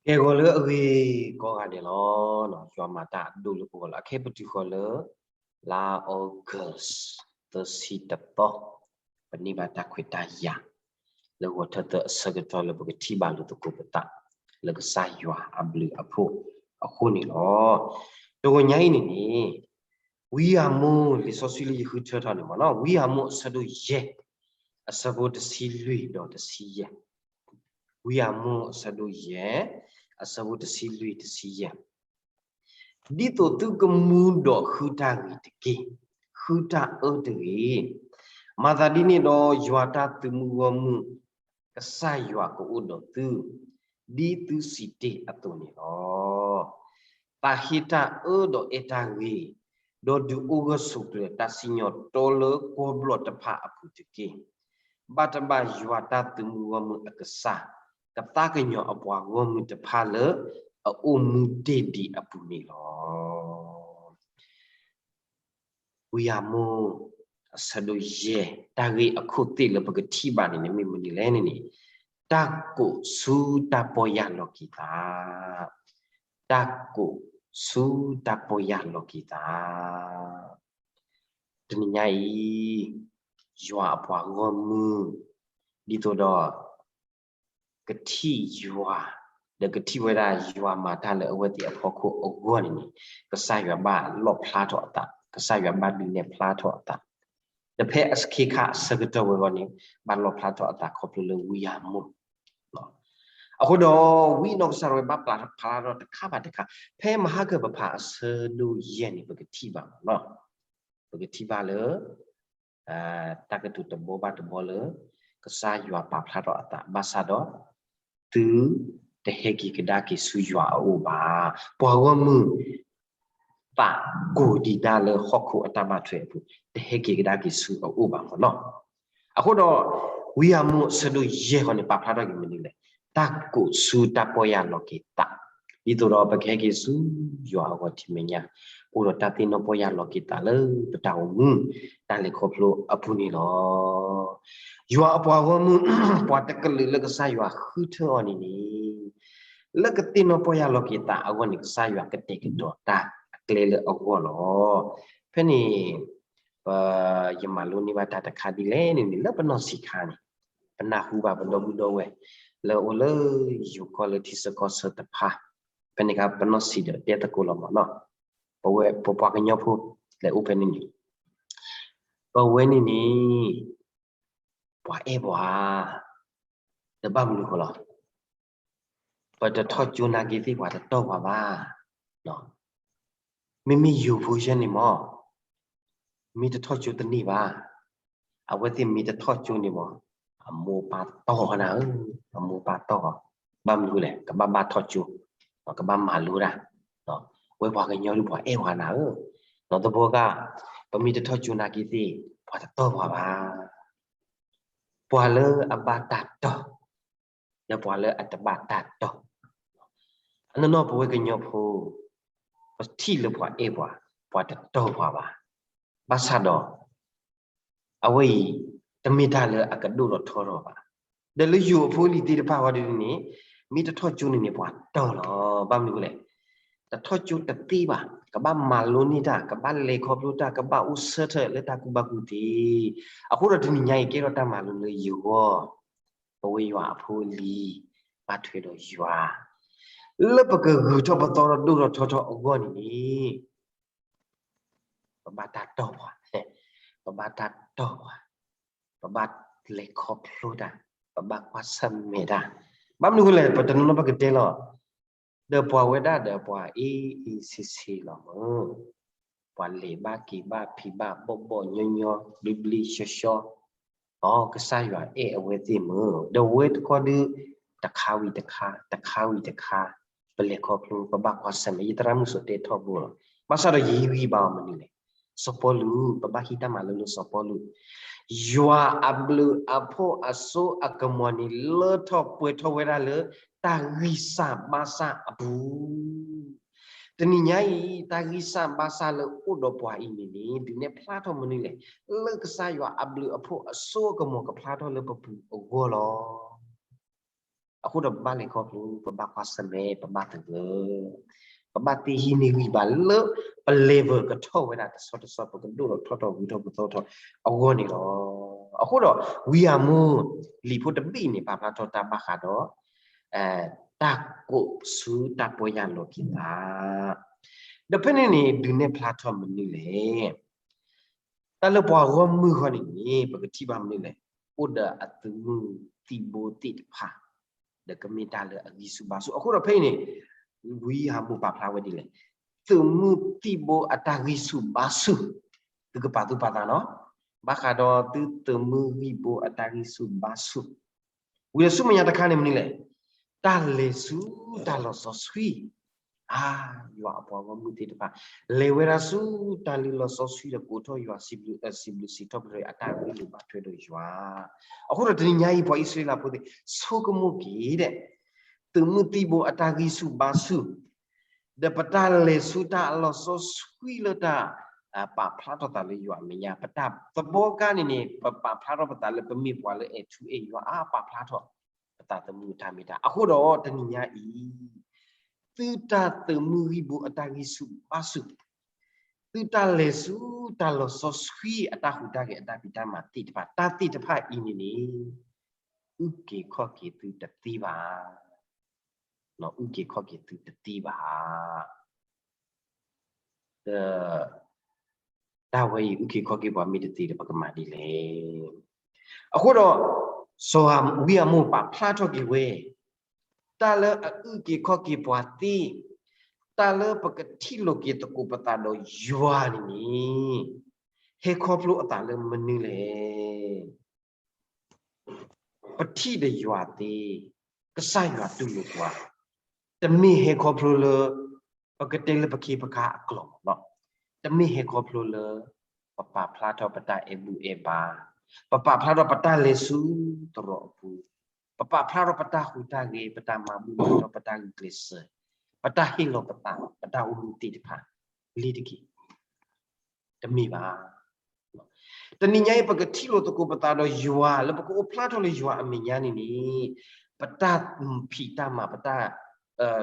ကဲ ဂီၤလၢအဂ့ၤကိးဂၤဒဲးလီၤ. ယွၤမၤတၢ်အဒိၣ်လၢပဂီၢ်လီၤ. အခဲအံၤပတုၤဃီၤလၢ လါ August သၢဆံတသီ, ပန့ၢ်ဘၣ်တၢ်ခွဲးတၢ်ယာ် လၢဂီၤထၢၣ်သၢအဆၢကတီၢ်လၢပကထံၣ်ဘၣ်လိာ်သကိးပသး လၢကစၢ်ယွၤအဘျုးအဖှိၣ်အဃိန့ၣ်လီၤ. တဂီၤညါအံၤန့ၣ်န့ၣ် ဝံဧမိၢ် လံာ်စီဆှံလၢယဃုထၢထီၣ်န့ၣ်မ့ၢ်နီၤ, ဝံဧမိၢ်အဆၢဒိၣ်ယဲၢ် အဆၢဖိတဆံလွံၢ်ဒီးတဆံယဲၢ်, ဝံဧမိၢ်အဆၢဒိၣ်ယဲၢ် အဆၢဖိတဆံလွံၢ်တဆံယဲၢ်. ဒ်သိးသုကမူဒီးဃုတၢ်ဂ့ၤတက့ၢ်. ဃုတၢ်အၢတဂ့ၤ. မၤသးဒ်န့ၣ်ဒီးယွၤတၢ်သုးမုၢ်ဂီၢ်မုၢ် ကစၢ်ယွၤကအိၣ်ဒီးသု ဒ်သုစံးတ့ၢ်အသိးန့ၣ်လီၤ. သးဟ့တၢ်အၢဒီးအဲၣ်တၢ်ဂ့ၤ, ဒီးဒုးအိၣ်ဂၢၢ်ဆိးကျၢၤတၢ်စံၣ်ညီၣ်တီလၢကီၢ်ဘျီၣ်တဖၣ်အပူၤတက့ၢ်. ဘၣ်တဘၣ်ယွၤတၢ်သုးမုၢ်ဂီၢ်မုၢ်အကစၢ် ကသးကညီၤအပှၤဂီၢ်မုၢ်တဖၣ်လၢ အအိၣ်မူတ့ၢ်ဒံးအပူၤန့ၣ်လီၤ. ဝံဧမိၢ် အဆၢဒိၣ်ယဲၢ် တၢ်ဂ့ၢ်အခိၣ်သ့ၣ်လၢပကထံၣ်ဘၣ်န့ၣ်န့ၣ် မ့ၢ်မနုၤလဲၣ်န့ၣ်န့ၣ်, တၢ်ကိးဆူတၢ်ပီၢ်ယၢ်လီၤက့ၤသး, တၢ်ကိးဆူတၢ်ပီၢ်ယၢ်လီၤက့ၤသး. တနံၤညါအံၤ ယွၤအပှၤဂီၢ်မုၢ် ဒ်သိးဒီး ကထံၣ်ယွၤ ဒီးကထံၣ်ဝဲဒၣ်ယွၤမၤတၢ်လၢအဝဲသ့ၣ်အဖီခိၣ်အဂီၢ်န့ၣ်န့ၣ်, ကစၢ်ယွၤဘၣ်လီၣ်ဖျါထီၣ်အသး, ကစၢ်ယွၤဘၣ်ဒုးနဲၣ်ဖျါထီၣ်အသး, ဒီးဖဲအခဲခါအဆၢကတီၢ်ဝဲအဂီၢ်န့ၣ် ဘၣ်လီၣ်ဖျါထီၣ်အသးခီဖျိလၢဝံဧမိၢ် အဃိဒီး ဝံအနီၢ်ကစၢ်ဒၣ်ဝဲဘၣ်ပာ်ဖျါထီၣ်တခါဘၣ်တခါ, ဖဲမဟါကၢၣ်ပဖးအဆၢဒိၣ်ယဲၢ်န့ၣ် ပကထံၣ်ဘၣ်မ့ၢ်နီၤ, ပကထံၣ်ဘၣ်လၢ တၢ်ကတိၤတဘီဘၣ်တဘီလၢ ကစၢ်ယွၤပာ်ဖျါထီၣ်အသးဘၣ်ဆၣ်ဒီး သုတဟဲက့ၤကဒါက့ၤဆူယွၤအအိၣ်ဘၣ်. ပှၤဂီၢ်မုၢ် သးကိးဒံးဒၣ်လၢဟီၣ်ခိၣ်အတၢ်ဘၣ်ထွဲအပူၤ, တဟဲက့ၤကဒါက့ၤဆူအအိၣ်ဘၣ်မ့ၢ်နီၤ. အဃိဒီး ဝံဧမိၢ်အဆၢဒိၣ်ယဲၢ်ဃီန့ၣ် ပာ်ဖျါထီၣ်က့ၤမနုၤလဲၣ်, တၢ်ကိးဆူတၢ်ပီၢ်ယၢ်လီၤက့ၤသး, ဒ်သိးဒီးပကဟဲက့ၤဆူယွၤအဂီၢ်ထံမဲာ်ညါ, အိၣ်ဒီးတၢ်သ့ၣ်နီၣ်ပီၢ်ယၢ်လီၤက့ၤသးလၢပတၢ်အိၣ်မူ တၢ်လဲၤခီဖျိအပူၤန့ၣ်လီၤ. ယွၤအပှၤဂီၢ်မုၢ် ပှၤတကလုာ်လၢကစၢ်ယွၤဃုထၢအီၤန့ၣ်န့ၣ် လၢကသ့ၣ်နီၣ်ပီၢ်ယၢ်လီၤက့ၤသးအဂီၢ်န့ၣ် ကစၢ်ယွၤကတဲာ်ကတီၤတၢ်အကျဲလၢအဂီၢ်လီၤ. ဖဲန့ၣ် ပ ယမၤလိန့ၢ်ဘၣ်တၢ်တခါဒ်လဲၣ်န့ၣ်န့ၣ် လၢပနီၢ်ဆံးခါန့ၣ် ပနၢ်ဟူဘၣ်ပဒီပုၢ်ဒီဝဲၢ် လၢအအိၣ်လၢယိၤကီၢ်လၢထံဆၢကီၢ်ဆၢတဖၣ်, ဖဲန့ၣ်အခါပနီၢ်ဆံးဒီးတဲသကိးလီၤမ့ၢ်နီၤ, ပဝဲပပှၤကညီဖိ လဲၤအိၣ်ဖဲန့ၣ်န့ၣ် ပဝဲန့ၣ်န့ၣ် ပှၤအဲၣ်ပှၤ ဒီးဘၣ်မနုၤဃိလီၤ. ပတထီၣ်ကၠိနာ်က့သ့ၣ်ပှၤတတီၢ်ပှၤဘၣ်. မ့မ့ၢ်ယိၤဖိယဲန့ၣ်မ့ၢ် မ့ၢ်တထီၣ်ကၠိတန့ၢ်ဘၣ်. အဝဲသ့ၣ်မ့ၢ်တထီၣ်ကၠိန့ၣ်မ့ၢ် အမိၢ်ပၢ်တီၢ်နၤဧၢ, အမိၢ်ပၢ်တီၢ်, ဘၣ်မနုၤလဲၣ် ကဘၣ်ဘၣ်ထီၣ်ကၠိ, ကဘၣ်မၤလိတၢ်, ဝဲပှၤကညီဒုးပှၤအဲၣ်ပှၤနၤဧၢ, ဒီးသဘီက ပမ့ၢ်တထီၣ်ကၠိနာ်က့သ့ၣ် ပှၤတတီၢ်ပှၤဘၣ်. ပှၤလၢအဘၣ်တၢ်တီၢ် ဒီးပှၤလၢအတဘၣ်တၢ်တီၢ်, အနီၢ်နီၢ်ပဝဲကညီဖိ ပထံၣ်လၢပှၤအဲၣ်ပှၤ, ပှၤတတီၢ်ပှၤဘၣ်. ဘၣ်ဆၣ်ဒီး အဝဲအံၤ တမ့ၢ်တၢ်လၢအကဒိၣ်ထီၣ်ထီထီၣ်ဘၣ်. ဒီးလၢယိၤအဖိအလံၤသ့ၣ်တဖၣ်ဝဲဒ်န့ၣ် မ့ၢ်တထီၣ်ကၠိန့ၣ်န့ၣ် ပှၤတီၢ်လီၤ. ဘၣ်မနုၤလဲၣ်, တထီၣ်ကၠိတသ့ဘၣ်, ကဘၣ်မၤလိန့ၢ်တၢ်, ကဘၣ်လဲၤခီဖျိတၢ်, ကဘၣ်အိၣ်ဆၢထၢၣ်လၢတၢ်ကူၣ်ဘၣ်ကူၣ်သ့. အဃိဒီးတနံၤညါအံၤကဲထီၣ်တၢ်မၤလိလၢယဂီၢ်, ပဝဲယွၤအဖိအလံၤ ဘၣ်ထွဲဒီးယွၤ လၢပကဂုၤထီၣ်ပသီထီၣ်ဒိၣ်ထီၣ်ထီထီၣ်အဂီၢ်န့ၣ်န့ၣ် ပဘၣ်တၢ်တီၢ်ပှၤ, ပဘၣ်တၢ်တီၢ်ပှၤ, ပဘၣ်လဲၤခီဖျိတၢ်, ပဘၣ်ကွၢ်ဆၢၣ်မဲာ်တၢ်. ဘၣ်မနုၤအဃိလဲၣ်, ပတနီၤနီၤပကတဲလီၤ, ဒီးပှၤဝဲဒၣ်ဒီးပှၤအ့အ့ဆ့ဆ့လီၤမ့ၢ်, ပှၤလဲၤဘၣ်က့ၤဘၣ်ဖံးဘၣ်ဘီၣ်ဘီၣ်ညီညီ ဘျ့ဘျ့ဆှီဆှီ အ ကစၢ်ယွၤအဲၣ်အဝဲသ့ၣ်မ့ၢ်, ဒီးဝဲတခီဒုး တခါဝံၤတခါ တခါဝံၤတခါ ပလဲၤခီဖျိ ပဘၣ်ကွၢ်ဆၢၣ်မဲာ်, ယသရၣ်မုၣ်စိၤတဲထီဘိလီၤ. ဘၣ်ဆၣ်ဒီးယဟံးဂံၢ်ဘါအီၤမနုၤလဲၣ်, စီၤပီလူး, ပဘၣ်ဟံးတၢ်မၤလိလၢစီၤပီလူး, ယွၤအဘျုးအဖှိၣ်အစိအကမီၤန့ၣ် လၢထီၣ်ပှဲၤထီၣ်ဝဲဒၣ်လၢ တၢ်ဂံၢ်စၢ်ဘါစၢ်အပူၤ တနံၤညါအံၤ တၢ်ဂံၢ်စၢ်ဘါစၢ်လၢအိၣ်ဒီးပှၤအံၤန့ၣ်န့ၣ် ဒုးနဲၣ်ဖျါထီၣ်မနုၤလဲၣ်, လၢကစၢ်ယွၤအဘျုးအဖှိၣ်အစိအကမီၤကဖျါထီၣ်လၢပပူၤအဂီၢ်လီၤ. အဃိဒီးပဘၣ်လဲၤခီဖျိ, ပဘၣ်ကွၢ်ဆၢၣ်မဲာ်, ပဘၣ်သဂၢၢ်, ပဘၣ်သ့ဟံးန့ၢ်ဂံၢ်ဘါလၢပ level ကထီၣ်ဝဲဒၣ်တဆီတဆီ ပကဒိၣ်ထီၣ်ထီထီၣ်ဂုာ်ထီၣ်ပသီထီၣ်အဂီၢ်န့ၣ်လီၤ. အဃိဒီး ဝံအၤမိၣ် လံာ်ဖိတဘ့ၣ်န့ၣ် ပာ်ဖျါထီၣ်တၢ်ဘၣ်ဃးဒီး တၢ်ကိးဆူတၢ်ပီၢ်ယၢ်လီၤက့ၤသး ဒီးဖဲန့ၣ်န့ၣ် ဒုးနဲၣ်ဖျါထီၣ်မနုၤလဲၣ်. တၢ်လၢပှၤဂီၢ်မုၢ်အဂီၢ်န့ၣ်န့ၣ် ပကထံၣ်ဘၣ်မနုၤလဲၣ်, အိၣ်ဒီးအသုးမုၢ်သံၣ်ဘိသ့ၣ်တဖၣ်, ဒီးကမ့ၢ်တၢ်လၢအဂံၢ်ဆူၣ်ဘါဆူၣ်. အဃိဒီးဖဲအံၤန့ၣ် ဝံအၤမိၣ်ပာ်ဖျါဝဲဒ်လဲၣ်, သုးမုၢ်သံၣ်ဘိအတၢ်ဂံၢ်ဆူၣ်ဘါဆူၣ်, သုကပာ်သူၣ်ပာ်သးနီၤ, ဘၣ်ဃးဒီးသုသုးမုၢ်သံၣ်ဘိအတၢ်ဂံၢ်ဆူၣ်ဘါဆူၣ် ဝံၤဒီးဆူမဲာ်ညါတခါန့ၣ်မနုၤလဲၣ်, တၢ်လဲၤဆူတၢ်လီၤစီဆှံ, အါ, ယွၤအပှၤဂီၢ်မုၢ်သ့ၣ်တဖၣ် လဲၤဝဲဒၣ်ဆူတၢ်လ့လီၤစီဆှံဒီးကိးထီၣ်ယွၤ စံးဘျုး, စံးဘျုးစံးထီၣ်ပတြၢၤအတၢ်ဂ့ၢ်လိာ်ဘၣ်ထွဲဒီးယွၤ. အဃိဒီးတနံၤညါအံၤ ပှၤအံၣ်စရ့လးဖိသ့ၣ် ဆိကမိၣ်က့ၤဒီး သုးမုၢ်သံၣ်ဘိအတၢ်ဂံၢ်ဆူၣ်ဘါဆူၣ် ဒီးပတၢ်လဲၤဆူတၢ်လီၤစီဆှံလၢတၢ် ပာ်ဖျါထီၣ်သးလၢယွၤအမဲာ်ညါ, ပတၢ်သဘီကါန့ၣ်န့ၣ် ပပာ်ဖျါထီၣ်ပသးလၢပမ့ၢ်ပှၤလၢအဲၣ်ထူအဲၣ်ယွၤအါ, ပာ်ဖျါထီၣ်ပသးသမူအတၢ်မ့ၢ်တၢ်. အဃိဒီးတနံၤညါအံၤ သုတၢ်သုးမုၢ်သံၣ်ဘိအတၢ်ဂံၢ်ဆူၣ်ဘါဆူၣ်, သုတၢ်လဲၤဆူတၢ်လီၤစီဆှံအတၢ်ဟူးတၢ်ဂဲၤအတၢ်ဖံးတၢ်မၤသ့ၣ်တဖၣ်, တၢ်သ့ၣ်တဖၣ်အံၤန့ၣ်န့ၣ် အုၣ်က့ၤခီၣ်က့ၤသုတသ့ဘၣ်. အုၣ်က့ၤခီၣ်က့ၤသုတသ့ဘၣ်. ဒီး တၢ်ဝဲအံၤ အုၣ်က့ၤခီၣ်က့ၤပှၤမ့ၢ်တသ့ဒီး ပကမၤဒ်လဲၣ်. အဃိဒီး စီၤဝံအၤမိၣ်ပာ်ဖျါထီၣ်က့ၤဝဲ တၢ်လၢအအုၣ်က့ၤခီၣ်က့ၤပှၤသ့, တၢ်လၢပကထံၣ်လိာ်က့ၤသကိးပသးဒီးယွၤန့ၣ်န့ၣ် ဟဲခီဖျိအသးလၢမနုၤလဲၣ်. ပထံၣ်ဒီးယွၤသ့, ကစၢ်ယွၤတူၢ်လိာ်ပှၤ, တမ့ၢ်ဟဲခီဖျိလၢ ပကတဲလၢပခ့ပခါအကျိာ်လီၤ. တမ့ၢ်ဟဲခီဖျိလၢ ပပာ်ဖျါထီၣ်ပတၢ်အဲၣ်ဘူၣ်အဲၣ်ဘါ, ပပာ်ဖျါထီၣ်ပတၢ်လဲၤဆူသရိာ်အပူၤ, ပပာ်ဖျါထီၣ်ပတၢ်ဟူးတၢ်ဂဲၤ, ပတၢ်မၤဘူၣ်မၤတီၢ်, ပတၢ်ဂုာ်ကျဲးစၢး, ပတၢ်ဟ့ၣ်လီၤပသး, ပတၢ်အိၣ်မူသ့ၣ်တဖၣ် လ့ၤတက့ၢ်. တမ့ၢ်ဘၣ်. တနံၤညါအံၤ ပကထံၣ်လိာ်သကိးပသးဒီးယွၤ လၢပကအိၣ်ဖျါထီၣ်လၢယွၤအမဲာ်ညါန့ၣ်န့ၣ် ပတၢ်ဖံးတၢ်မၤ ပတၢ်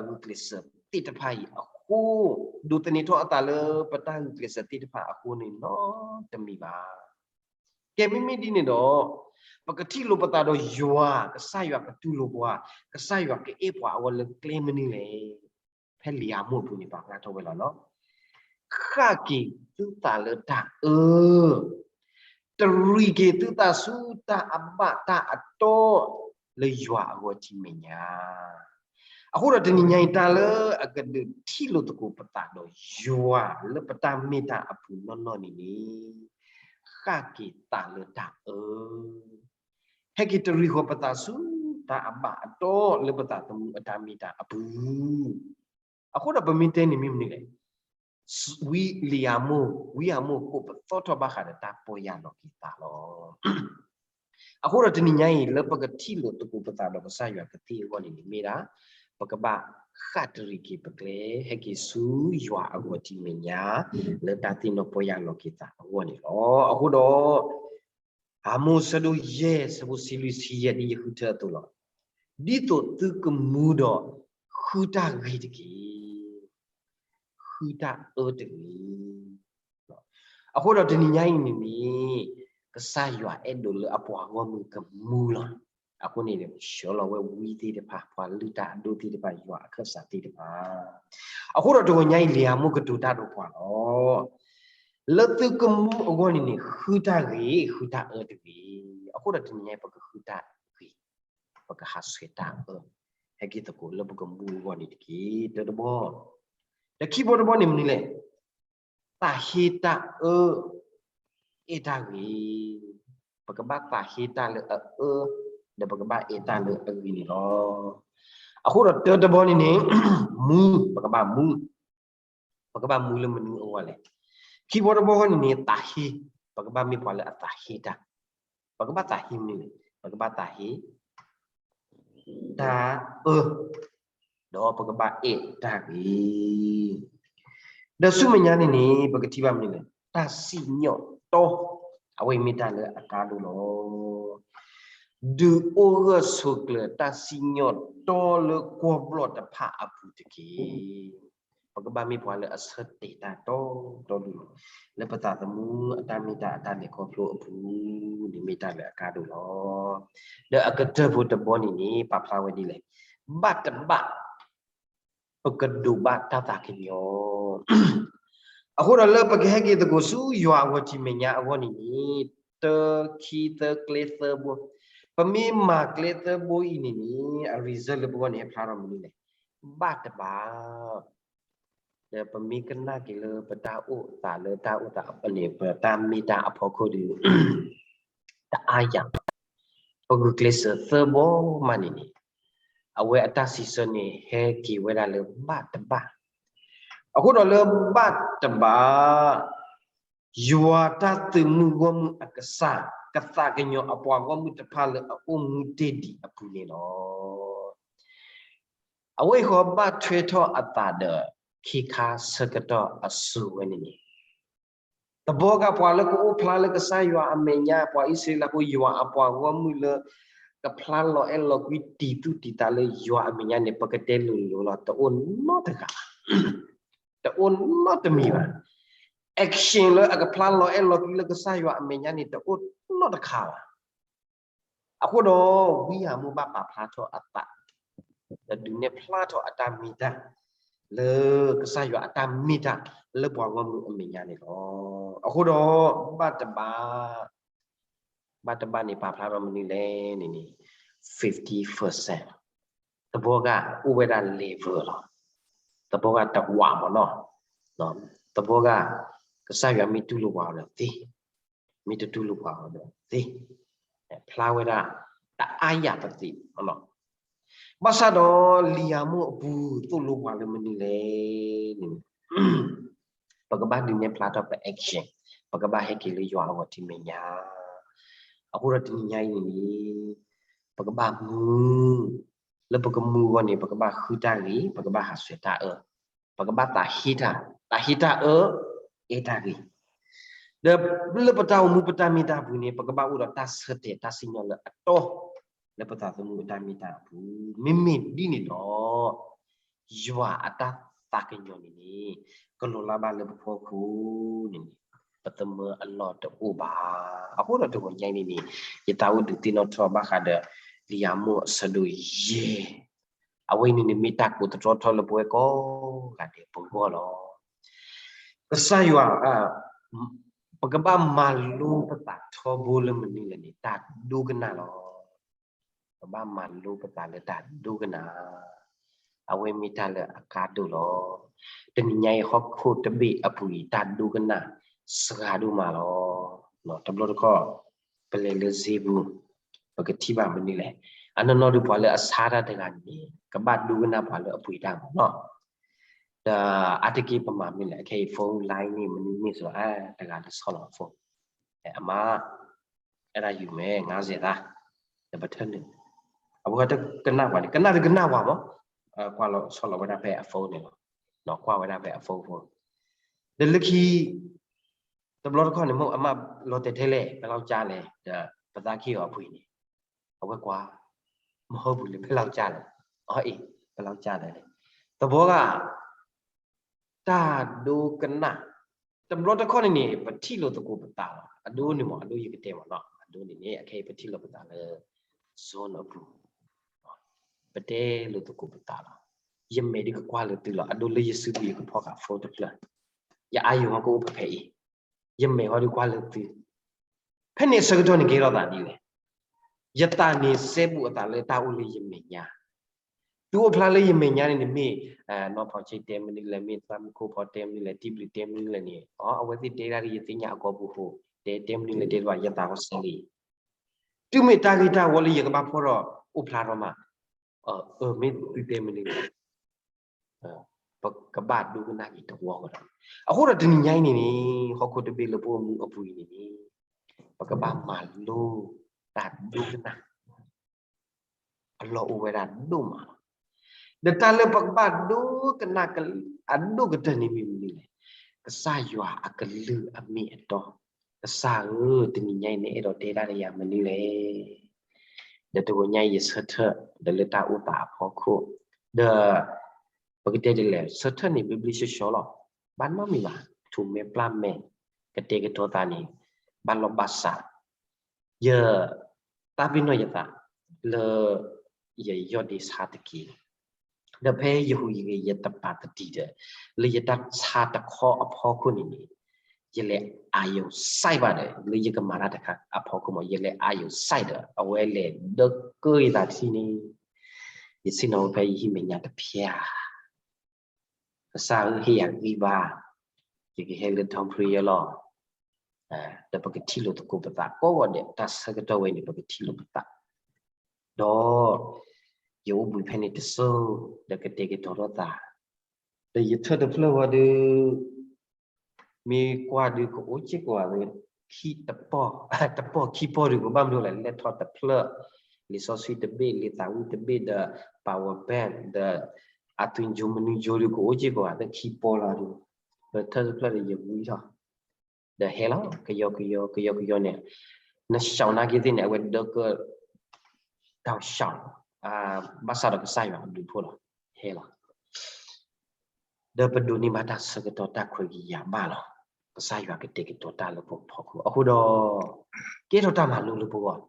ဂုာ်ကျဲးစၢးသ့ၣ်တဖၣ်အံၤအဃိ, ဒိးသန့ၤထီၣ်အသးလၢပတၢ်ဂုာ်ကျဲးစၢးသ့ၣ်တဖၣ်အဃိန့ၣ်နီတမံၤဘၣ်. ကဲ မ့မ့ၢ်ဒ်န့ၣ်ဒီး ပကထံၣ်လိာ်ပသးဒီးယွၤ, ကစၢ်ယွၤကတူၢ်လိာ်ပှၤ, ကစၢ်ယွၤကအဲၣ်ပှၤအဂီၢ်လၢကျဲမနုၤလဲၣ်. ဖဲလံာ်အမိၢ်အပူၤန့ၣ် ပာ်ဖျါထီၣ်ဝဲလီၤနီၤ. ဃၣ်က့ၤသုသးလၢတၢ်အၢ, တရံးက့ၤသုသးဆူတၢ်အဘၣ်တၢ်အတီလၢယွၤအဂီၢ်ထံးမဲာ်ညါ. အဃိဒီးတနံၤညါအံၤ တၢ်လၢအကဒုးထံၣ်လိာ်သကိးပသးဒီးယွၤလၢပတၢ်မ့ၢ်တၢ်အပူၤနီၢ်နီၢ်န့ၣ်န့ၣ် ဃၣ်က့ၤသးလၢတၢ်အၢ ဟဲက့ၤတရံးဃီၤပသးဆူတၢ်အဘၣ်အတီလၢပသးသမူအတၢ်မ့ၢ်တၢ်အပူၤ. အဃိဒီးပမ့ၢ်တဲန့ၣ်မ့ၢ်မနုၤလဲၣ်. ဝံလံာ်အမိၢ်, ဝံအမိၢ်ကိးပသူထီၣ်ဘၣ်ဃးဒီးတၢ်ပီၢ်ယၢ်လီၤက့ၤသးလီၤ. အဃိဒီးတနံၤညါအံၤ လၢပကထံၣ်လိာ်သကိးပသးဒီးကစၢ်ယွၤကသ့အဂီၢ်န့ၣ်န့ၣ် မ့ၢ်ဒၣ် ပကဘၣ်ဃၣ်တရံးက့ၤပကျဲ ဟဲက့ၤဆူယွၤအဂီၢ်ထံးမဲာ်ညါ လၢတၢ်သ့ၣ်နီၣ်ပီၢ်ယၢ်လီၤက့ၤသးအဂီၢ်န့ၣ်လီၤ. အဃိဒီး အၤမိၣ်ဆၢဒိၣ်ယဲၢ် ဆၢဖိဆံလွံၢ်ဆံယဲၢ် ဒ်ယဃုထၢအသိးလီၤ. ဒ်သိးသုကမူဒီး ဃုတၢ်ဂ့ၤတက့ၢ်. ဃုတၢ်အၢတဂ့ၤ. အဃိဒီးတနံၤညါအံၤန့ၣ်န့ၣ် ကစၢ်ယွၤအဲၣ်ဒိးလၢအပှၤဂီၢ်မုၢ်ကမူလီၤ. အဃိန့ၣ် ဆှၢလီၤဝဲဝံသ့ၣ်တဖၣ် ပှၤလုၢ်တၢ်အဒိၣ်သ့ၣ်တဖၣ် ယွၤအခၢၣ်စးသ့ၣ်တဖၣ်. အဃိဒီးတဂီၤညါအံၤ လံာ်အၤမိၣ်ကတိၤတၢ်ဒီးပှၤလီၤ. လၢသုကမူအဂီၢ်န့ၣ်န့ၣ် ဃုတၢ်ဂ့ၤ ဃုတၢ်အၢတဂ့ၤ. အဃိဒီးတနံၤညါအံၤ ပကဃုတၢ်ဂ့ၤ, ပကဟးဆှဲးတၢ်အၢ ဟဲက့ၤသကိးလၢပကမူအဂီၢ်န့ၣ်တက့ၢ်. တၢတဘီ, ဒီးခံဘီတဘီန့ၣ်မနုၤလဲၣ်. သးဟ့တၢ်အၢ, အဲၣ်တၢ်ဂ့ၤ. ပကဘၣ်သးဟ့တၢ်လၢအအၢ, ဒီးပကဘၣ်အဲၣ်တၢ်လၢအဂ့ၤန့ၣ်လီၤ. အဃိဒီးတၢတဘီန့ၣ်န့ၣ် မူ, ပကဘၣ်မူ, ပကဘၣ်မူလၢမနုၤအဂီၢ်လဲၣ်. ခံဘီတဘီအဂီၢ်န့ၣ်န့ၣ် သးဟ့, ပကဘၣ်မ့ၢ်ပှၤလၢအသးဟ့တၢ်, ပကဘၣ်သးဟ့မနုၤလဲၣ်, ပကဘၣ်သးဟ့ တၢ်အၢ, ဒီးပကဘၣ်အဲၣ်တၢ်ဂ့ၤ. ဒီးဆူမဲာ်ညါန့ၣ်န့ၣ် ပကထံၣ်ဘၣ်မနုၤလဲၣ်, တၢ်စံၣ်ညီၣ်တီ, အဝဲအံၤမ့ၢ်တၢ်လၢအကါဒိၣ်လီၤ. ဒုးအိၣ်ဂၢၢ်ဆိးကျၢၤတၢ်စံၣ်ညီၣ်တီလၢကွီၢ်ဘျီၣ်တဖၣ်အပူၤတက့ၢ်. ပကဘၣ်မ့ၢ်ပှၤလၢအဆၢတဲာ်တၢ်တီတီလိၤလိၤ လၢပသးသမူအတၢ်မ့ၢ်တၢ်အတၢ်လဲၤခီဖျိအပူၤန့ၣ် မ့ၢ်တၢ်လၢအကါဒိၣ်လီၤ. ဒီးအကတၢၢ်ဖိတဘီန့ၣ်န့ၣ် ပာ်ဖျါဝဲဒ်လဲၣ်, ဘၣ်တဘၣ် ပကဒိးဘၣ်တၢ်သးကညီၤ. အဃိဒီးလၢပကဟဲက့ၤသကိးဆူယွၤအဂီၢ်ထံးမဲာ်ညါအဂီၢ်န့ၣ်န့ၣ်, တၢ ခံ သၢ ကျဲသၢဘိ, ပမ့ၢ်မၤကျဲသၢဘိအံၤန့ၣ်န့ၣ် အ result လၢပဂီၢ်န့ၣ် ဟဲဖျါထီၣ်မနုၤလဲၣ်, ဘၣ်တဘၣ်. ဒီးပမ့ၢ်ကနၣ်က့ၤလၢပတၢ်အိၣ်သးလၢတၢ်အိၣ်သးန့ၣ် ပတၢ်မ့ၢ်တၢ်အဖီခိၣ်ဒီး တအါယၤ ပဂုာ်ကျဲးစၢးသၢဘီမးန့ၣ်န့ၣ်, အဝဲအတၢ်စံးဆၢန့ၣ် ဟဲက့ၤဝဲဒၣ်လၢဘၣ်တဘၣ်. အဃိဒီးလၢဘၣ်တဘၣ် ယွၤတၢ်သုးမုၢ်ဂီၢ်မုၢ်အကစၢ် ကသးကညီၤအပှၤဂီၢ်မုၢ်တဖၣ်လၢအအိၣ်မူတ့ၢ်ဒံးအပူၤန့ၣ်လီၤ. အဝဲအံၤဃီဘၣ်ထွဲထီၣ်အသးဒီး ခ့ခါဆၢကတီၢ်အစိၤဝဲန့ၣ်န့ၣ်, တဘျီဂၤပှၤလၢကအိၣ်ဖျါလၢကစၢ်ယွၤအမဲာ်ညါ ပှၤအံၣ်စရ့လးဖိ ယွၤအပှၤဂီၢ်မုၢ်လၢ ကဖျါလီၤအဲၣ်လီၤကွံတံၤသူၣ်တံၤသးလၢယွၤအမဲာ်ညါန့ၣ် ပကတဲလိၤလိၤလီၤ တအိၣ်နီတဂၤဘၣ်, တအိၣ်နီတမံၤဘၣ်. action လၢအကဖျါလီၤအဲၣ်လီၤကွံလၢကစၢ်ယွၤအမဲာ်ညါန့ၣ် တအိၣ်နီတခါဘၣ်. အဃိဒီး ဝံအၤမိၣ်ဘၣ်ပာ်ဖျါထီၣ်အသး ဒီးဒုးနဲၣ်ဖျါထီၣ်အတၢ်မ့ၢ်တၢ် လၢကစၢ်ယွၤအတၢ်မ့ၢ်တၢ် လၢပှၤဂီၢ်မုၢ်အမဲာ်ညါန့ၣ်လီၤ. အဃိဒီး ဘၣ်တဘၣ် ဘၣ်တဘၣ်န့ၣ် ပာ်ဖျါထီၣ်မနုၤလဲၣ်န့ၣ်န့ၣ် fifty percent တဘျီဂၤအိၣ်ဝဲဒၣ် level လီၤ. တဘျီဂၤတဝးမ့ၢ်နီၤ, တဘျီဂၤ ကစၢ်ယွၤမ့ၢ်တူၢ်လိာ်ပှၤအီၤဒီးသ့, မ့ၢ်တတူၢ်လိာ်ပှၤအီၤဒီးသ့, ဖျါဝဲဒၣ် တအါယၤတသ့မ့ၢ်နီၤ. ဘၣ်ဆၣ်ဒီး လံာ်ယၤမိၣ်အပူၤသိၣ်လိပှၤလၢမနုၤလဲၣ်န့ၣ် ပကဘၣ်ဒုးနဲၣ်ဖျါထီၣ်ပ action, ပကဘၣ်ဟဲက့ၤလၢယွၤအဂီၢ်ထံးမဲာ်ညါ. အဃိဒီးတနံၤညါအံၤန့ၣ်န့ၣ် ပကဘၣ်မူ, လၢပကမူအဂီၢ်န့ၣ် ပကဘၣ်ဃုတၢ်ဂ့ၤ, ပကဘၣ်ဟးဆှဲးတၢ်အၢ, ပကဘၣ်သးဟ့တၢ်, သးဟ့တၢ်အၢ, အဲၣ်တၢ်ဂ့ၤ. ဒီးလၢပတၢ်အိၣ်မူပတၢ်မ့ၢ်တၢ်ပူၤန့ၣ် ပကဘၣ်အိၣ်ဒီးတၢ်ဆၢတဲာ်တၢ်စံၣ်ညီၣ်လၢအတီ လၢပသးသမူအတၢ်မ့ၢ်တၢ်အပူၤ, မ့မ့ၢ်ဒ်န့ၣ်ဒီး ယွၤအတၢ်သးကညီၤန့ၣ်န့ၣ် ကလီၤလၢ်ဘၣ်လၢပဖီခိၣ်န့ၣ်န့ၣ် ပသမၢအလီၢ်တအိၣ်ဘၣ်. အဃိဒီးတဂီၤညါအံၤန့ၣ်န့ၣ် ယသးအိၣ်ဒုးသ့ၣ်နီၣ်ထီၣ်ဘၣ်ဃးဒီး လံာ်ယၤမိၣ်အဆၢဒိၣ်ယဲၢ်, အဝဲအံၤန့ၣ်န့ၣ် မ့ၢ်တၢ်ကိးသတြီထီလၢပဝဲကိးဂၤဒဲးပဂီၢ်လီၤ. ကစၢ်ယွၤ ပကဘၣ်မၤလိပသးထီဘိလၢမနုၤလဲၣ်န့ၣ် တၢ်ဒိကနၣ်လီၤ. ပဘၣ်မၤလိပသးလၢတၢ်ဒိကနၣ်, အဝဲမ့ၢ်တၢ်လၢအကါဒိၣ်လီၤ. တနံၤညါအံၤဟီၣ်ခိၣ်တဘ့ၣ်အပူၤအံၤ တၢ်ဒိကနၣ်စှၤဒိၣ်မးလီၤ. တဘျီတခီၣ် ပလဲၤလၢစ့ပူၤ ပကထံၣ်ဘၣ်မနုၤလဲၣ်, အနီၢ်နီၢ်ဒုးပှၤလၢအဆါတၢ်တဂၤန့ၣ် ကဘၣ်ဒိကနၣ်ပှၤလၢအပှ့ၤတၢ်မ့ၢ်နီၤ. ဒီးအါတက့ၢ်ပမၤမနုၤလဲၣ်, အခဲအံၤ phone line န့ၣ် မနုၤမ့ၢ်စ့ၢ် တဂၤလၢဆီၣ်လီၤအ phone, အမါ အဲၣ်ဒၣ်ယုာ်မဲာ် ငါးဆယ် သး, ဒီးပထၢနုာ်, အဝဲတကနၣ်ပှၤန့ၣ် ကနၣ်တကနၣ်ပှၤမး, ကွၢ်လီၤဆီၣ်လီၤဝဲဒၣ်ဖဲအ phone န့ၣ်လီၤ, ကွၢ်ဝဲဒၣ်ဖဲအ phone phone, ဒီးလၢခံ တဘျီတခီၣ်န့ၣ် မ့ၢ်အမါလီၤတဲာ်ထဲလဲၣ် ဖဲလီၤကၠါလဲၣ် ဒီးပသးခံအီၤအပှ့ၤန့ၣ်, အဝဲကွၢ် မဟီၣ်ပူၤလၢဖဲလီၤကၠါလဲၣ်, အအ့ၣ် ဖဲလီၤကၠါလဲၣ်, တဘျီဂၤ တၢ်ဒိကနၣ်, တဘျီတခီၣ်န့ၣ်န့ၣ် ပထံၣ်လိာ်သကိးပသးလီၤ. အဒိန့ၣ်မ့ၢ် အဒိယကတဲမ့ၢ်နီၤ, အဒိန့ၣ်န့ၣ် အခဲအံၤပထံၣ်လိာ်ပသးလၢ zone အပူၤ, ပတဲလိာ်သကိးပသးလီၤ. ယမဲာ်ဒုးကကွၢ်လၢသုလီၤ, အဒိလၢယစုပူၤယကဖီၣ်ဃာ် phone တဖျၢၣ်, ယအါယွၤကအိၣ်ဖဲဖဲအံၤ, ယမဲာ်ဟီဒုးကွၢ်လၢသု ဖဲန့ၣ်အဆၢကတီၢ်န့ၣ်ကဲထီၣ်သးဒ်လဲၣ်, ယသးန့ၣ်စဲဘူးအသးလၢတၢ်အိၣ်လၢယမဲာ်ညါ, သုအိၣ်ဖျါလၢယမဲာ်ညါန့ၣ် နမ့ၢ် နီၢ်ဖီဆ့တဲမနုၤလဲၣ်, မ့ၢ်သးမုၢ်ခိၣ်ဖီတဲမနုၤလဲၣ်, တံဘျုးတဲမနုၤလဲၣ်န့ၣ်, အဝဲသ့ၣ်တဲဒၣ်လၢယသ့ၣ်ညါအကီၢ်ပူၤဃိ တဲတဲမနုၤလဲၣ်တဲတဘၣ် ယသးကဆဲးလံ, တုၤမ့ၢ်တၢ်ဂ့ၢ်တၢ်ဝီလၢယကဘၣ်ဖီၣ်ဒီးအိၣ်ဖျါထီၣ်မး, အၢ မ့ၢ်သုတဲမနုၤလဲၣ် ပကဘၣ်ဒိကနၣ်က့ၤတဝီဃီဒီး, အဃိဒီးတနံၤညါအံၤန့ၣ်န့ၣ် ဟီၣ်ခိၣ်တဘ့ၣ်လၢပအိၣ်မူအပူၤအံၤန့ၣ်န့ၣ်, ပကဘၣ်မၤလိတၢ်ဒိကနၣ် အလီၢ်အိၣ်ဝဲဒၣ်ဒိၣ်မးလီၤ. ဒီးတၢ်လၢပကဘၣ်ဒိကနၣ်အဒိၣ်ကတၢၢ်န့ၣ်မ့ၢ်မနုၤလဲၣ်, ကစၢ်ယွၤအကလုၢ်အမ့ၢ်အတီ, ကစၢ်ဧၢ, တနံၤညါအံၤနအဲၣ်ဒိးတဲဒၣ်ယၤမနုၤလဲၣ် ဒီးတဂီၤညါအံၤယဆၢထၢၣ်ဒီးလၢတၢ်အိၣ်သးအဖီခိၣ်, ဒီး ပကတဲဒ်လဲၣ် ဆၢထၢၣ်န့ၣ်ဘျ့ဘျ့ဆှီဆှီလီၤ. ဘၣ်နီတမံၤဘၣ်, ထူးမဲပျၢ်မဲ ကတဲာ်ကတီၤသးန့ၣ် ဘၣ်လီၢ်ဘၣ်စး, ယ သးပ့ၤနီၣ်ယသး လၢ ယယီၢ်ဒ့ဆါတက့ၢ်. ဒီးဖဲယဟူးယဂဲၤ ယတပာ်သတံၤဒီး လၢယတၢ်ဆါတခီအဖီခိၣ်န့ၣ်န့ၣ် ယလဲၤအာရုံစိုက်ဘၣ်ဒီး လၢယကမၤတၢ်တခါအဖီခိၣ်မး ယလဲၤအာရုံစိုက်ဒီး အဝဲလဲၤဒၢကၢယသးထံၣ်န့ၣ် ယဆ့ၣ်နီၤဖဲယဟံၣ်မဲာ်ညါတဖျၢၣ် ကစၢ်ဧၢ ဟ့ၣ်ယၤဂံၢ်ဘါ, ယကဟဲလၢ Don Prayer လီၤ. ဒီးပကထံၣ်လိာ်သကိးပသးကိးဂၤဒဲး တၢ်ဆၢကတီၢ်ဝဲန့ၣ် ပကထံၣ်လိာ်ပသး, ဒီး ယအိၣ်ဘှံးဖဲန့ၣ်တစိၤ ဒီးကတဲာ်ကတီၤထီၣ်သး, ဒီးယထၢၣ်တဖျၢၣ်ဝဲဒီး မ့ၢ်ကွၢ်ဒုးကအိၣ်စ့ၢ်ကီးဝဲ ခံတပီၢ်, တပီၢ်ခံပီၢ်ဒုး ကဘၣ်မနုၤလဲၣ် လဲၤထီၣ်တဖျၢၣ်, လံာ်စီဆှံတဘ့ၣ် လံာ်သးဝံၣ်တဘ့ၣ်ဒီး power bank ဒီး အသွံၣ်ကၠိမနုၤကၠိဒုး ကအိၣ်စ့ၢ်ကီးဝဲသၢခံပီၢ်လီၤဒုး, ပထၢၣ်တဖျၢၣ်ဒီးယဝံထီၣ်, ဒီးဟဲလီၤ ကယီကယီ ကယီကယီန့ၣ်, န ရှောင် နာ်က့သ့ၣ်န့ၣ် အဝဲဒၢကၢ တၢ် ရှောင် ဘၣ်ဆၣ်ဒီးကစၢ်ယွၤအဘျုးအဖှိၣ်လီၤ, ဟဲလီၤ ဒီးပဒိးန့ၢ်ဘၣ်တၢ်ဆၢကတီၢ်တၢ်ခွဲးကယာ်ဘၣ်လီၤ. ကစၢ်ယွၤကတဲာ်ကတီၤတၢ်လၢပဖီခိၣ် အဃိဒီး ကဲထီၣ်တၢ်မၤလိလၢပဂီၢ်,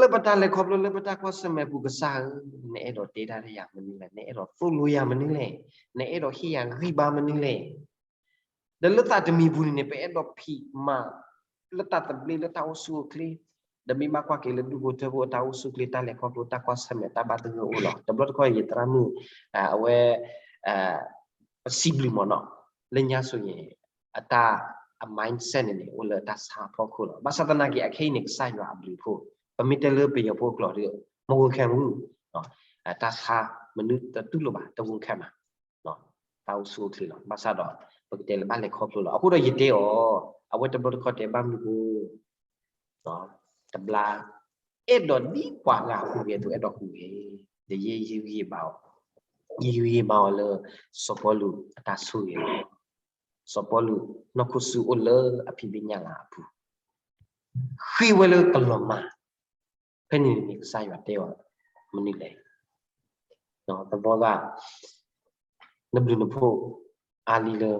လၢပတၢ်လဲၤခီဖျိလၢပတၢ်ကွၢ်ဆၢၣ်မဲာ်ပူၤ ကစၢ်ဧၢ, နအဲၣ်ဒိးတဲတၢ်ဒီးယၤမနုၤလဲၣ်, နအဲၣ်ဒိးသိၣ်လိယၤမနုၤလဲၣ်, နအဲၣ်ဒိးဟ့ၣ်ယၤဂံၢ်ဘါမနုၤလဲၣ် ဒီးလၢသးတမံၤပူၤန့ၣ်န့ၣ် ပအဲၣ်ဒိးဖံးမၤ လၢတၢ်သဘျ့လၢတၢ်အိၣ်ဆူၣ်အိၣ်ချ့, ဒီးမ့ၢ်ဘၣ်ကွၢ်က့ၤလၢဒူၣ်ဖိထၢဖိအတၢ်အိၣ်ဆူၣ်အိၣ်ချ့ တၢ်လဲၤခီဖျိတၢ်ကွၢ်ဆၢၣ်မဲာ်တၢ်ဘၣ်သဂၢၢ်အိၣ်လီၤ. တဘျီတခီၣ်ယသရၣ်မုၣ် အဝဲ ပစံးဘျုးမ့ၢ်နီၤ, လၢညါဆိန့ၣ် အတၢ် အ mindset န့ၣ်န့ၣ် အိၣ်လၢတၢ်ဆါအဖီခိၣ်လီၤ. ဘၣ်ဆၣ်သနာ်က့ အခဲအံၤန့ၣ် ကစၢ်ယွၤအဘျုးအဖှိၣ်, ပမ့ၢ်တဲလၢပယီၤဖိအကျိာ်ဒီး မဝင်ခံဘူး, တၢ်ဆါမနုၤတတူၢ်လိာ်ဘၣ် တဝင်ခံဘၣ် တၢ်အိၣ်ဆူၣ်အိၣ်ချ့လီၤ. ဘၣ်ဆၣ်ဒီး ပကတဲလၢဘၣ်လဲၤခီဖျိလီၤ. အဃိဒီးယတဲအီၤ, အဝဲတဘျီတခီၣ်တဲဘၣ်မနုၤအဃိ တဘျါ အဲၣ်ဒိးဒ်ပှၤဂၤဟူးဂဲၤအသိး အဲၣ်ဒိးဟူးဂဲၤ, ဒီးယဲယဂံၢ်ယဘါအီၤ, ယဂံၢ်ယဘါအီၤလၢ စီၤပီလူးအတၢ်ဆိၣ်ဂ့ၤလီၤ. စီၤပီလူး နီၢ်ခိစူၤအိၣ်လၢအဖံးဘ့ၣ်ညၣ်လၤအပူၤ, ဃ့ဝဲလၢကလီၤမၢ်, ဖဲန့ၣ်န့ၣ် ကစၢ်ယွၤတဲအီၤမနုၤလဲၣ်, သဘီဂၤ နဘျုးနဖှိၣ်အါလံလၢ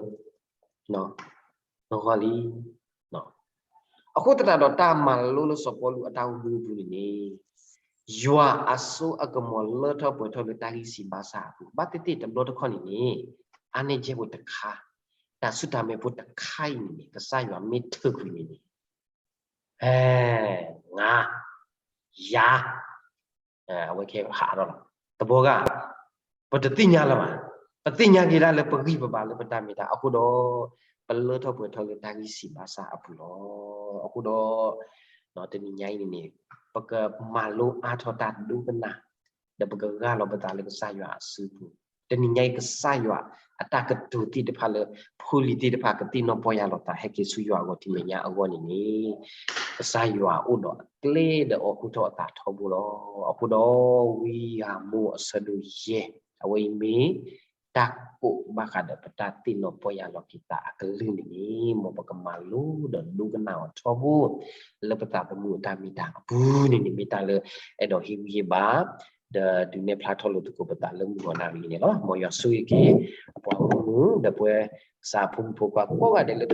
နဂီၢ်လံ. အဃိသတးဒီး တၢ်မၤလိလၢစီၤပီလူးအတၢ်အိၣ်မူအပူၤန့ၣ်န့ၣ် ယွၤအစိအကမီၤလၢထီၣ်ပှဲၤထီၣ်လၢတၢ်ဂံၢ်ဆံးဘါစၢ်အပူၤ, ဘၣ်သ့ၣ်သ့ၣ်တဘျီတခီၣ်န့ၣ်န့ၣ် အါန့ၢ်ကဲဖိတခါ, တၢ်ဆူၣ်တၢ်မဲာ်ဖိတခါအံၤန့ၣ်န့ၣ် ကစၢ်ယွၤမ့ၢ်ထုးကွံာ်န့ၣ်န့ၣ် ဟဲ, နၤ, ယၤ, အဝဲကဟးထီၣ်လီၤ. သဘီဂၤ ပတသ့ၣ်ညါလၢၤဘၣ်. ပသ့ၣ်ညါက့ၤဒၣ်လၢပဂံၢ်ပဘါလၢပတၢ်မ့ၢ်တၢ်အဃိဒီး ပလၢထီၣ်ပှဲၤထီၣ်လၢတၢ်ဂံၢ်ဆံးဘါစၢ်အပူၤလီၤ. အဃိဒီး တနံၤညါအံၤန့ၣ်န့ၣ် ပကမၤလိအါထီၣ်တၢ်ဒိကနၣ် ဒီးပကဂၢ်လီၤပသးလၢကစၢ်ယွၤအစုပူၤ, တနံၤညါအံၤ ကစၢ်ယွၤအတၢ်ကတိၤသ့ၣ်တဖၣ်လၢ ဖိလံၤသ့ၣ်တဖၣ်ကသ့ၣ်နီၣ်ပီၢ်ယၢ်လီၤသး ဟဲက့ၤဆူယွၤအဂီၢ်တနံၤညါအဂီၢ်န့ၣ်န့ၣ် ကစၢ်ယွၤအိၣ်ဒီးအကျဲဒီးအီၤဟူထီၣ်အသးထီဘိလီၤ. အဃိဒီး ဝံယၤမိၢ်အဆၢဒိၣ်ယဲၢ် အဝဲအံၤမ့ၢ် တၢ်ကိးဘၣ်ဃးဒီးပတၢ်သ့ၣ်နီၣ်ပီၢ်ယၢ်လီၤက့ၤသးအကလုၢ်န့ၣ်န့ၣ် မ်ပကမၤလိဒီးဒိကနၣ်အီၤထီဘိ လၢပသးသမူအတၢ်မ့ၢ်တၢ်အပူၤန့ၣ်န့ၣ် မ့ၢ်တၢ်လၢအဲၣ်ဒိးဟ့ၣ်ဂံၢ်ဟ့ၣ်ဘါ ဒီးဒုးနဲၣ်ဖျါထီၣ်လိာ်သကိးပသးလၢမုၢ်ဂီၤနၣ်ရံၣ်န့ၣ်လီၤ. မ်ယွၤဆိၣ်ဂ့ၤက့ၤ အပှၤဂီၢ်မုၢ် ဒီးပဝဲကစၢ်အဖိမုၣ်ဖိခွါကိးဂၤဒဲးလၢ